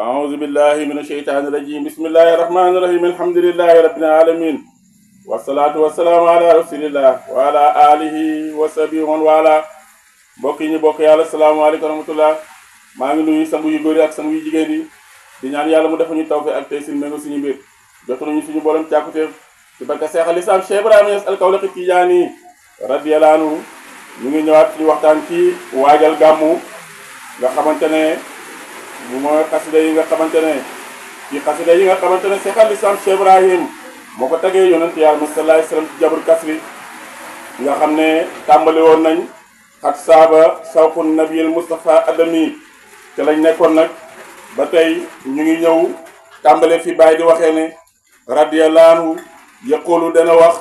أعوذ بالله من الشيطان الرجيم بسم الله الرحمن الرحيم الحمد لله رب العالمين والصلاة والسلام على رسول الله وعلى آله وصحبه ومن والاه mbokk yi ñu bokk yàlla salaamaaleykum wa rahmatullah maa ngi nuyu sangu yu góor yi ak sangu yu jigéen yi di ñaan yàlla mu defal ñu tawfeex ak tey méngoo suñu mbir jox nañu suñu borom càkkuteef ci barke Seex al Islaam Cheikh Ibrahima Niass al-Kawlaxi Tijaani radiyallaahu anhu ñu ngi ñëwaat ci waxtaan ci waajal gàmmu nga xamante ne bu mooy xasida yi nga xamante ne Seex al Islaam Cheikh Ibrahim moo ko tegee yonent yàlla sallallaahu alayhi wa sallam ci jabru kasri nga xam ne tàmbali woon nañ xat saaba sawqu nabiyil Mustafa adami te lañ nekkoon nag ba tey ñu ngi ñëw tàmbale fi bàyyi di waxee ne radiyallahu anhu yaqulu dana wax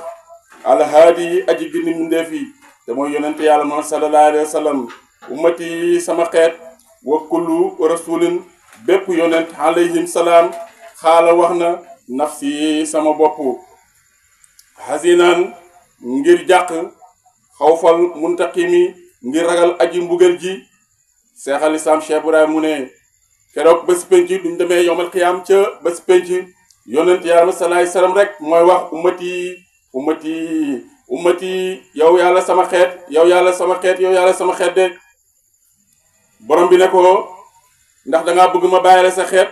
alhaadi yi aji gindi mbindeef yi te mooy yonente yàlla moom sallallahu alayhi wa sallam ummati sama xeet wa kullu rasulin bépp yonent alayhim salaam xaala wax na nafsi sama bopp hasinan ngir jàq xawfal muntaqimi ngir ragal aji mbugal ji Seex al Islaam Cheikh Ibrahima mu ne keroog bés penc duñ demee yowmal xiyaam ca bés penc yonent yàlla sallallahu alayhi wasallam rek mooy wax ummati yow yàlla sama xeet yow yàlla sama xeet de borom bi ne ko ndax dangaa bëgg ma bàyyi la sa xeet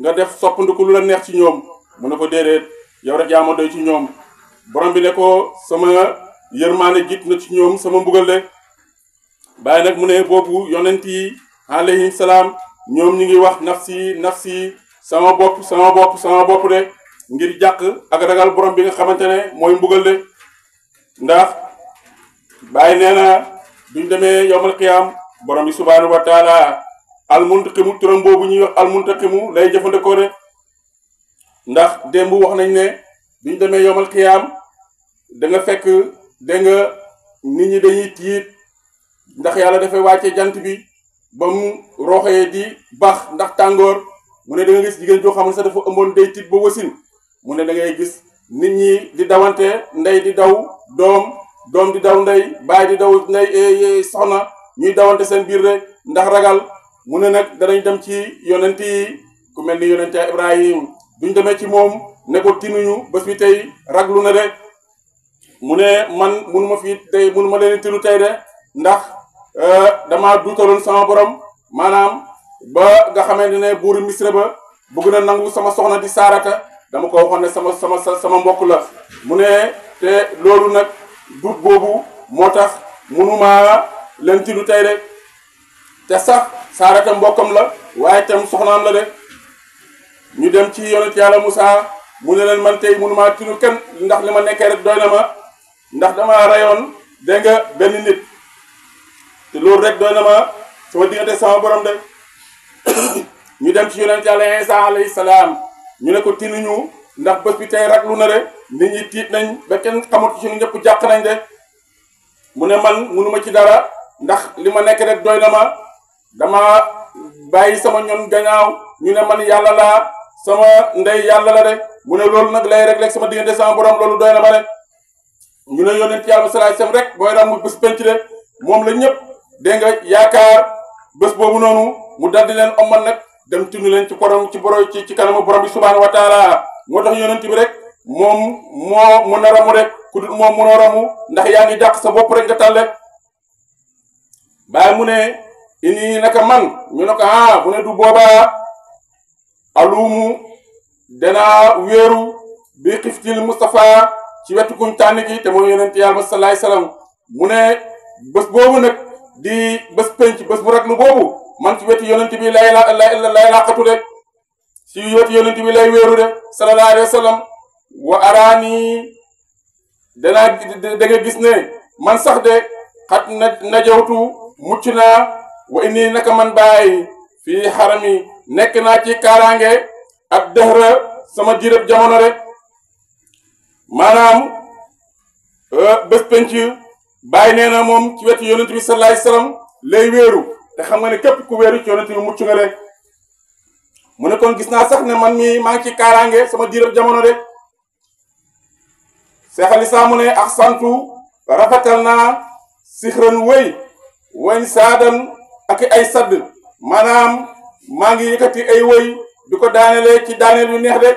nga def soppandiku lu la neex ci ñoom mu ne ko déedéet yow rek yaa ma doy ci ñoom borom bi ne ko sama yërmaane jiit na ci ñoom sama mbugal de bàyyi nag mu ne boobu yonent yi alayhim salaam ñoom ñu ngi wax nafsi sama bopp de ngir jàq ak ragal borom bi nga xamante ne mooy mbugal de ndax bàyyi nee na duñ demee yowmal qiyaam borom bi subhaanahu wa taala almuntaqimu turam boobu ñuy wax almuntaqimu lay jëfandikoo de ndax démb wax nañ ne duñ demee yowmal qiyaam da nga fekk dégg nga nit ñi dañuy tiit ndax yàlla dafay wàcce jant bi ba mu roxee di baax ndax tàngoor mu ne da nga gis jigéen joo xam ne sax dafa ëmboon day tiit ba wasin mu ne da ngay gis nit ñi di dawante ndey di daw doom di daw ndey baay di daw ndey soxna ñuy dawante seen biir rek ndax ragal mu ne nag danañ dem ci yonent yi ku mel ni yonent Ibrahim duñ demee ci moom ne ko tinuñu bés bi tey raglu na de mu ne man munuma leen tinu tey de ndax dama duutaloon sama borom maanaam ba nga xamante ne buuru Misra ba bëgg na nangu sama soxna di Saarata dama ko waxoon ne sama mbokk la mu ne te loolu nag duut boobu moo tax munuma leen tinu tey de te sax Saarata mbokkam la waaye tam soxnaam la de ñu dem ci yonent yàlla Musaa mu ne leen man tey munuma tinu kenn ndax li ma nekkee rek doy na ma ndax dama rayoon dégg nga benn nit te loolu rek doy na ma sama diggante sama borom de ñu dem ci yonent yàlla Isa alayhi salaam ñu ne ko tinuñu ndax bés bi tey raglu na de nit ñi tiit nañ ba kenn xamatu ci ñu ñëpp jàq nañ de mu ne man munuma ci dara ndax li ma nekk rek doy na ma dama bàyyi sama ñoon gannaaw ñu ne man yàlla laa sama ndey yàlla la de mu ne loolu nag lay rek sama diggante sama borom loolu doy na ma de ñu ne yonent yàlla sallallahu alayhi wasallam rek booy ram bés penc de moom la ñëpp dégg nga yaakaar bés boobu noonu mu daldi leen omman nag dem tinu leen ci kanamu borom bi subhaanahu wa taala moo tax yonent bi rek moom moo mun a ramu rek ku dul moom munoo ramu ndax yaa ngi jàq sa bopp rek nga tàlle bàyyi mu ne ini naka man ñu ne ko bu ne du boobaa alumu danaa wéeru bi xiftil Mustafa ci wetu kuñ tànn gi te mooy yonent yàlla sallallahu alayhi wasallam mu ne bés boobu nag di bés penc bés bu raglu boobu man ci wetu yonent bi lay laqatu de ci wetu yonent bi lay wéeru de sallallahu alayhi wasallam wa araani da nga gis ne man sax de xat najawtu mucc naa wa inni naka man bàyyi fii xarami nekk naa ci kaaraange ak dëhra sama jirëb jamono rek maanaam bés penc bàyyi nee na moom ci wetu yonent bi sallallahu alayhi wasallam lay wéeru te xam nga ne képp ku wéeru ci yonent bi mucc nga rek mu ne kon gis naa sax ne man mi maa ngi ci kaaraange sama jirëb jamono rek Seex al Islaam mu ne axsantu rafetal naa sixran wëy wañ saadan ak ay sadd maanaam maa ngi yëkkati ay woy di ko daanelee ci daaneel yu neex de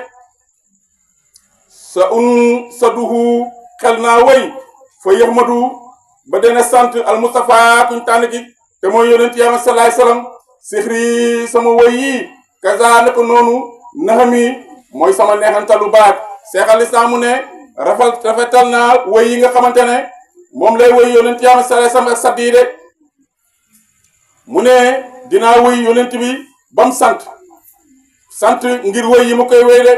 sa duhu xel naa woy fa yahmadu ba dana sant al Mustafa kuñ tànn ki te mooy yonent yàlla salaay salaam sixri sama woy yi kaza naka noonu naxami mooy sama neexantalu baat Seex al Islaam mu ne rafetal naa woy yi nga xamante ne moom lay woy yonent yàlla salaay salaam ak saddi de mu ne dinaa woy yonent bi bam sant ngir woy yi mu koy woy de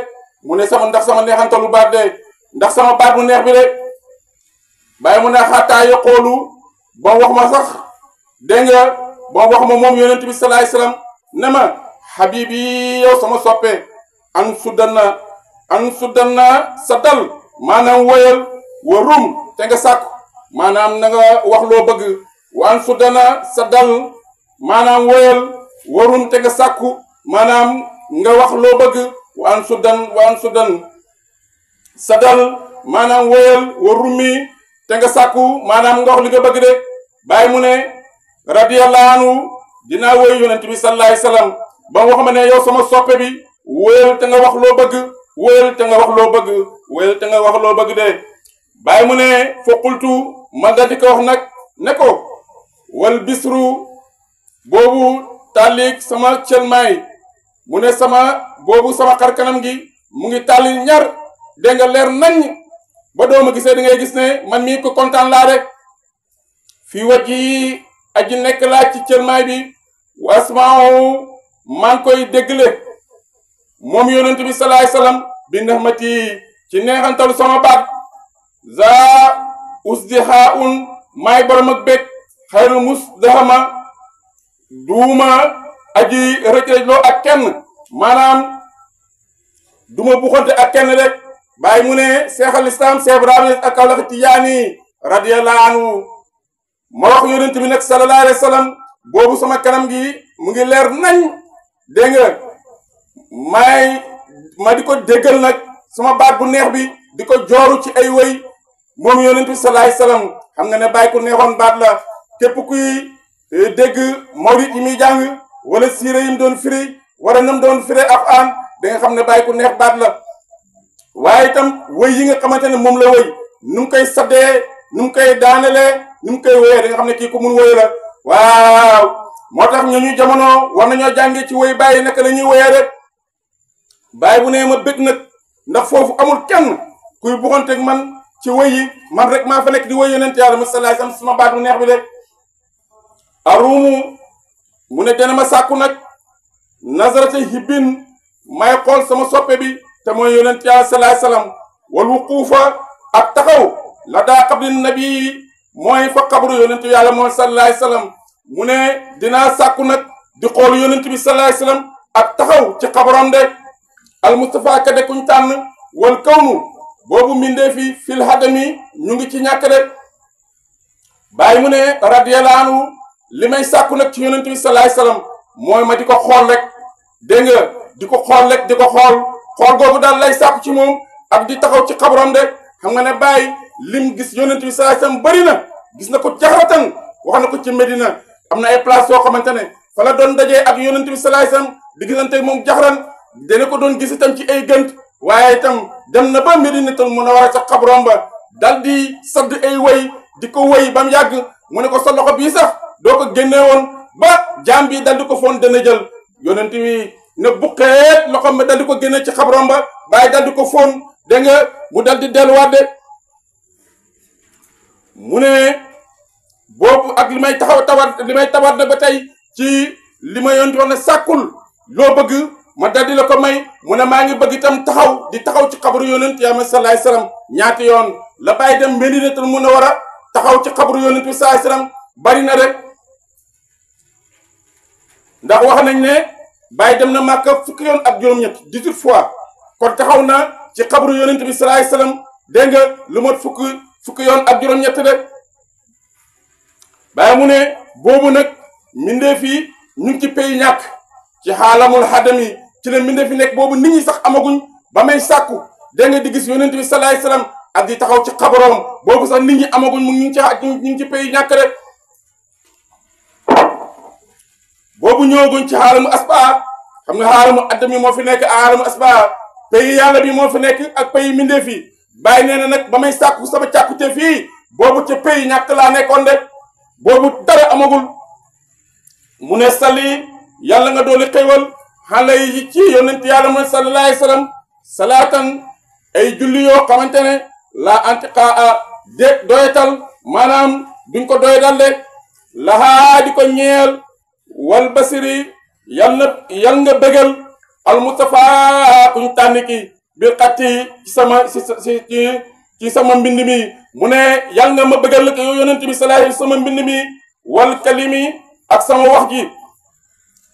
mu ne ndax sama neexantalu baat de ndax sama baat bu neex bi de bàyyi mu ne xataa yaqoolu ba wax ma sax dégg nga ba wax ma moom yonent bi salaay salaam ne ma habibi yow sama soppe an suddanna sa dal maanaam woyal wa rum te nga sàkku maanaam na nga wax loo bëgg wa an suddanna sa dal maanaam woyal wa rum te nga sàkku maanaam nga wax loo bëgg wa an suddan sa dal maanaam woyal wa rummi te nga sàkku maanaam nga wax li nga bëgg de bàyyi mu ne radiyallahu anhu dinaa woy yonent bi sallallahu alayhi wasallam ba wax ma ne yow sama soppe bi woyal te nga wax loo bëgg woyal te nga wax loo bëgg woyal te nga wax loo bëgg de bàyyi mu ne fa qultu man da di ko wax nag ne ko wal bisru boobu tàllik sama cëlmaay mu ne boobu sama xar kanam gi mu ngi tàlli ñar dégg nga leer nañ ba dooma gisee da ngay gis ne man mii ko kontaan laa rek fii waj yi aji nekk laa ci cëlmaay bi wa asmaahu maa ngi koy déggle moom yonent bi salaay salaam bi nahmati ci neexantalu sama baat za usdihaun maay borom ak bég xayrul musdahama duuma aji rëcc-rëcloo ak kenn maanaam duma buxante ak kenn rek bàyyi mu ne Seex al Islaam Seex Ibrahima ak Kawlax Tijaani radiyallahu anhu ma wax yonent bi nag sallallahu alayhi wa sallam boobu sama kanam gi mu ngi leer nañ dégg nga ma di ko déggal nag sama baat bu neex bi di ko jooru ci ay woy moom yonent bi sallallahu alayhi wa sallam xam nga ne bàyyi ku neexoon baat la képp kuy dégg mawlid yi muy jàng wala siira yi mu doon firi wala nam doon firi Alxuraan da nga xam ne bàyyi ku neex baat la waaye itam woy yi nga xamante ne moom la woy nu mu koy saddee nu mu koy daanelee nu mu koy woyee da nga xam ne kii ku mun woy la waaw moo tax ñu jamono war nañoo jàngee ci woy bàyyi naka la ñuy woyee rek bàyyi bu nee ma bëgg nag ndax foofu amul kenn kuy buxanteeg man ci woy yi man rek maa fa nekk di woy yonent yàlla sallallahu alayhi wasallam sama baat bu neex bi de arumu mu ne dana ma sàkku nag nazarata hibbin may xool sama soppe bi te mooy yonent yàlla sallallahu alayhi wasallam wal wuquufa ak taxaw la daa qabri nabi mooy fa xabru yonent yàlla mooy sallallahu alayhi wasallam mu ne dinaa sàkku nag di xool yonent bi sallallahu alayhi wasallam ak taxaw ci xabaram de al Mustafa ka de kuñ tànn wal kawnu boobu mbindee fi fil hadami ñu ngi ci ñàkk de bàyyi mu ne radiyallahu anhu li may sàkku nag ci yonent bi sallallahu alayhi wasallam mooy ma di ko xool rek dégg nga di ko xool rek di ko xool googu daal lay sàkku ci moom ak di taxaw ci xabaram de xam nga ne bàyyi lim gis yonent bi sallallahu alayhi wasallam bëri na gis na ko jaxaratan wax na ko ci Medina am na ay place yoo xamante ne fa la doon dajee ak yonent bi sallallahu alayhi wasallam di gisante moom jaxaran dana ko doon gis itam ci ay gënt waaye itam dem na ba Medinatul Munawwara ca xabrom ba dal di sadd ay woy di ko woy ba mu yàgg mu ne ko sa loxo bii sax doo ko génnee woon ba jaam bi dal di ko foon dana jël yonent bi ne buqeet loxo ma dal di ko génne ci xabrom ba bàyyi dal di ko foon dégg nga mu dal di delluwaat de mu ne boobu ak li may tawaat na ba tey ci li ma yonent wax ne sàkkul loo bëgg ma daldi la ko may mu ne maa ngi bëgg itam taxaw ci xabru yonent yàlla sallallahu alayhi wasallam ñaati yoon la bàyyi dem Medinatul Munawwara taxaw ci xabru yonent bi sallallahu alayhi wasallam bari na rek ndax wax nañ ne bàyyi dem na Màkka fukki yoon ak juróom-ñett 18 fois kon taxaw na ci xabru yonent bi sallallahu alayhi wasallam dégg nga lu mot fukki yoon ak juróom-ñett rek bàyyi mu ne boobu nag mbindeef yi ñu ngi ci pay ñàkk ci xaalamul xadami ci la mbindeef yi nekk boobu nit ñi sax amaguñ ba may sàkku dégg nga di gis yonent bi sallallahu alayhi wasallam ak di taxaw ci xabaroom boobu sax nit ñi amaguñ mu ñu ngi ci pay ñàkk rek boobu ñëwaguñ ci xaalamu asbaa xam nga xaalamu addami moo fi nekk xaalamu asbaa pays yàlla bi moo fi nekk ak pays mindeef yi bàyyi nee na nag ba may sàkku sama càkkute fii boobu ca pays ñàkk laa nekkoon de boobu dara amagul mu ne salli yàlla nga dooli xéewal xale yi ci yonent yàlla mu ne sallallahu alayhi wa sallam salaatan ay julli yoo xamante ne la antiqaa de doyetal maanaam duñ ko doyetal de lahaa di ko ñeel wal basiri yal nga bëggal al mustafa kuñ tànn ki bil xatti ci sama mbind mi mu ne yal nga ma bëggal la yow yonent bi sallallahu sama mbind mi wal kalimi ak sama wax ji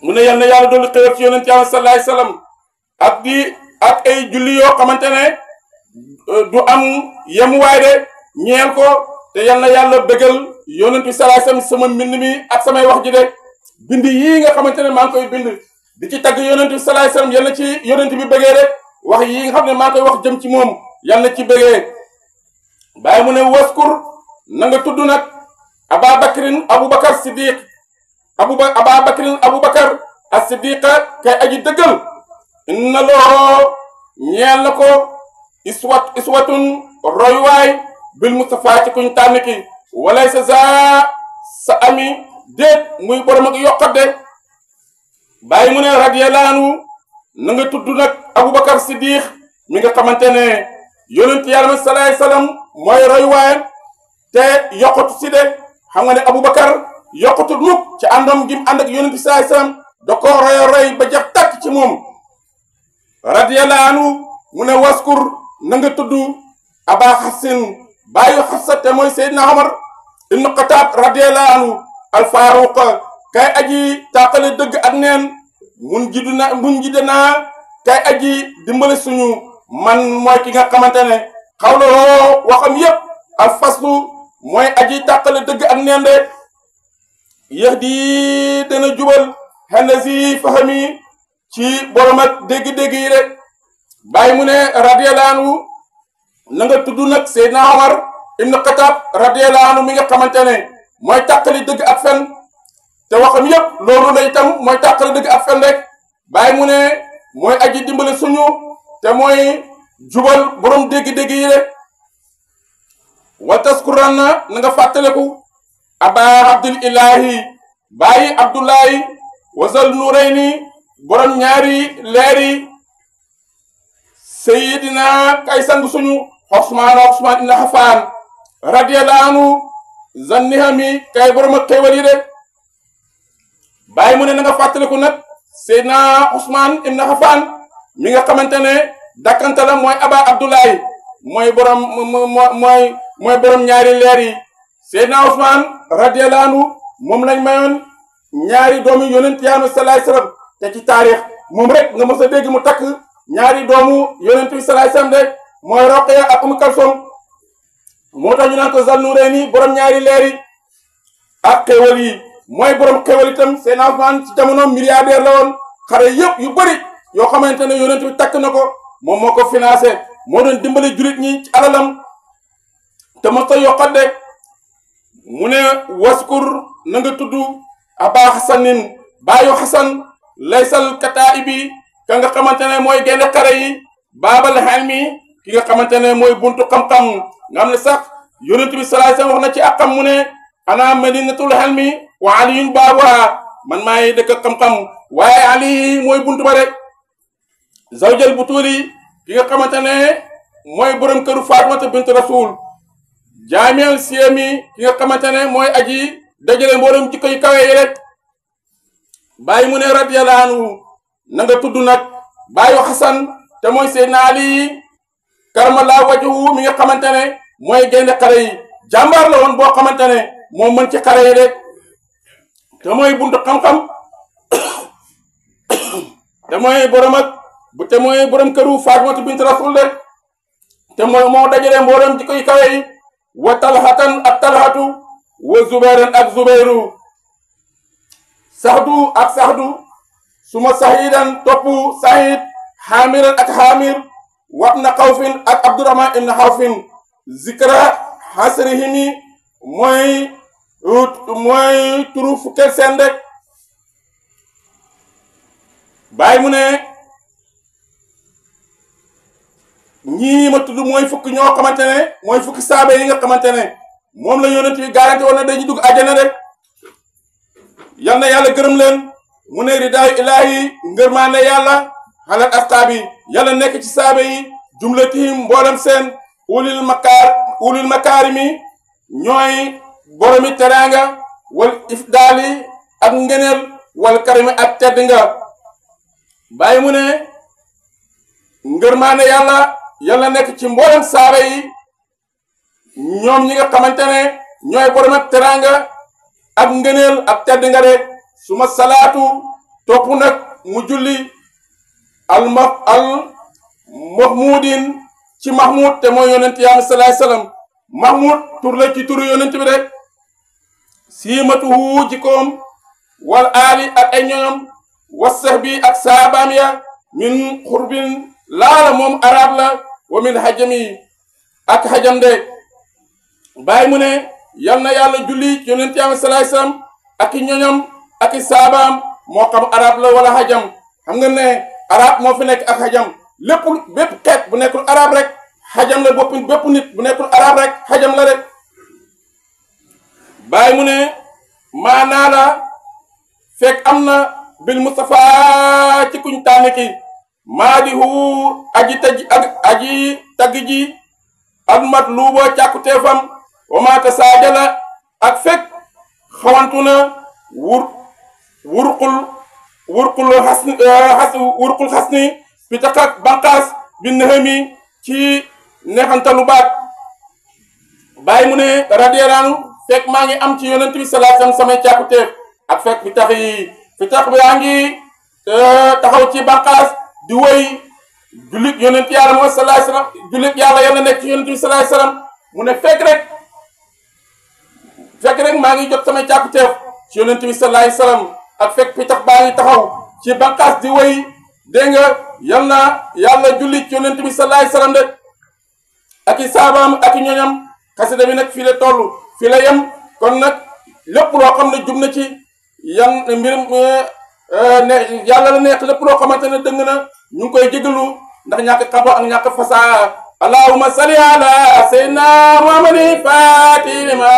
mu ne yal na yàlla doolu xéwal ci yonent yàlla sallallahu alayhi wasallam ak ay julli yoo xamante ne du am yemuwaay de ñeel ko te yal na yàlla bëggal yonent bi sallallahu alayhi wasallam sama mbind mi ak samay wax ji de bind yii nga xamante ne maa ngi koy bind di ci tagg yonent bi sallallahu alayhi wasallam yal na ci yonent bi bëggee rek wax yii nga xam ne maa ngi koy wax jëm ci moom yal na ci bëggee bàyyi mu ne waskur na nga tudd nag abubakar siddiq abubakar as-siddiqa kay aji dëggal inna loo ñeel na ko iswatun roywaay bil mustafa ci kuñ tànn ki walay sa ami déet muy borom ak yokkat de bàyyi mu ne radiyallahu anhu na nga tudd nag abubakar siddiq mi nga xamante ne yonent yàlla sallallahu alayhi wasallam mooy roywaayam te yokkatu si de xam nga ne abubakar yokkatu mukk ci àndam gi mu ànd ak yonent sallallahu alayhi wasallam da ko roy ba jax tàkk ci moom radiyallahu anhu mu ne waskur na nga tudd aba xasin bàyyi xafsa te mooy seydina omar ibn xataab radiyallahu anhu al faaruq kay aji tàqale dëgg ak neen mun jide naa kay aji dimbale suñu man mooy ki nga xamante ne xawloo waxam yépp al faslu mooy aji tàqale dëgg ak neen de yéex di dana jubal xenn si fahami ci borom ak dégg-dégg yi rek bàyyi mu ne radiyallahu anhu na nga tudd nag Seydina Omar ibn Khattab radiyallahu anhu mi nga xamante ne mooy tàqali dëgg ak fen te waxam yépp loolu la itam mooy tàqali dëgg ak fen rek bàyyi mu ne mooy aji dimbale suñu te mooy jubal borom dégg-dégg yi rek wa taskuran na nga fàttaleku aba abdul ilahi bàyyi abdullahi wasal nurayni borom ñaari leeri sayidina kay sang suñu Usmaan ibn Affaan radiyallahu anhu zannihami kay borom ak xéewal yi de bàyyi mu ne na nga fàttaliku nag sayidina Usmaan ibn Affaan mi nga xamante ne dakkante la mooy aba abdullahi mooy borom ñaari leer yi sayidina Usmaan radiyallahu anhu moom lañ mayoon ñaari doomu yonent yàlla sallallahu alayhi wasallam te ci taarix moom rek nga mës a dégg mu takk ñaari doomu yonent bi sallallahu alayhi wasallam de mooy Roqaya ak Umm Kalsum moo tax ñu naan ko Zalnureeni borom ñaari leer yi ak xéwal yi mooy borom xéwal itam Seydina Usmaan ci jamono milliardaire la woon xare yëpp yu bëri yoo xamante ne yonent bi takk na ko moom moo ko financé moo doon dimbali jurit ñi ci alalam te mos a yokkat de mu ne waskur na nga tudd aba xasanin baayu xasan laysal kataibi ka nga xamante ne mooy génn xare yi baabal xelmi ki nga xamante ne mooy buntu xam-xam nga xam ne sax yonent bi sallallahu alayhi wasallam wax na ci àqam mu ne ana madinatul xelmi wa aliyun baabuha man maay dëkk xam-xam waaye ali mooy buntu ba rek zawjal butuli ki nga xamante ne mooy borom këru Faatimata bint rasul jaamiyal siyami ki nga xamante ne mooy aji dajale mboolem jikko yu kawe yi rek bàyyi mu ne radiyallahu anhu na nga tudd nag bàyyu xasan te mooy Seydina Ali karamallahu wajhu mi nga xamante ne mooy gaynde xare yi jàmbaar la woon boo xamante ne moo mën ci xare yi rek te mooy buntu xam-xam te mooy borom këru Faatimata bint rasul de te mooy moo dajale mboolem jikko yu kawe yi wa talhatan ak talhatu wa zubairan ak zubairu saxdu ak saxdu suma sahidan topp sahid xaamiran ak xaamir wat na xawfin ak abdurahman ibn xawfin zikra xasrihimi mooy turu fukkeel seen rek bàyyi mu ne ñii ma tudd mooy fukki ñoo xamante ne mooy fukki saaba yi nga xamante ne moom la yonent bi garanti woon na dañuy dugg àjjana rek yal na yàlla gërëm leen mu ne ridaayu ilaahi ngërmaane yàlla xalal asxaabi yàlla nekk ci saaba yi jumlatihim mboolem seen ulil makaarimi ñooy boromi teraanga wal ifdaali ak ngeneel wal karimi ak tedd nga bàyyi mu ne ngërmaane yàlla nekk ci mboolem saaba yi ñoom ñi nga xamante ne ñooy boromi teraanga ak ngëneel ak tedd nga rek suma salaatu topp nag mu julli al mahmudin ci mahmud te mooy yonent yàlla salaay salaam mahmud tur la ci turu yonent bi rek siimatuhu jikoom wal aali ak ay ñoñom wasax bi ak saabaam ya min xurbin laala moom arab la wa min hajami ak hajam de bàyyi mu ne yal na yàlla julli yonent yàlla salaay salaam ak i ñoñom ak i saabaam moo xam arab la wala hajam xam nga ne arab moo fi nekk ak hajam bépp xeet bu nekkul arab rek hajam la bépp nit bu nekkul arab rek hajam la rek bàyyi mu ne maanaa la fekk am na bil Mustafa ci kuñ tànn ki maadihu aji tagg ji ak mat luuboo càkkuteefam wa maata saajala ak fekk xawantu na wurqul xasni pitax ak banqaas bi nëxëmi ci neexantalu baat bàyyi mu ne radiyallahu fekk maa ngi am ci yonent bi sallallahu alayhi wasallam samay càkkuteef ak fekk pitax bi yaa ngi taxaw ci banqaas di woy jullit yonent yàlla moo sallallahu alayhi wasallam jullit yàlla yàlla nekk ci yonent bi sallallahu alayhi wasallam mu ne fekk rek maa ngi jot samay càkkuteef ci yonent bi sallallahu alayhi wasallam ak fekk pitax baa ngi taxaw ci banqaas di woy dégg nga yal na yàlla jullit ci yonent bi sallallahu alayhi wasallam de ak i saabaam ak i ñoñam xasida bi nag fii la toll fii la yem kon nag lépp loo xam ne jub na ci yan mbir ne yàlla la neex lépp loo xamante ne dëng na ñu ngi koy jégalu ndax ñàkk xabo ak ñàkk fasaa allahumma salli ala sayyidina muhammadin fatima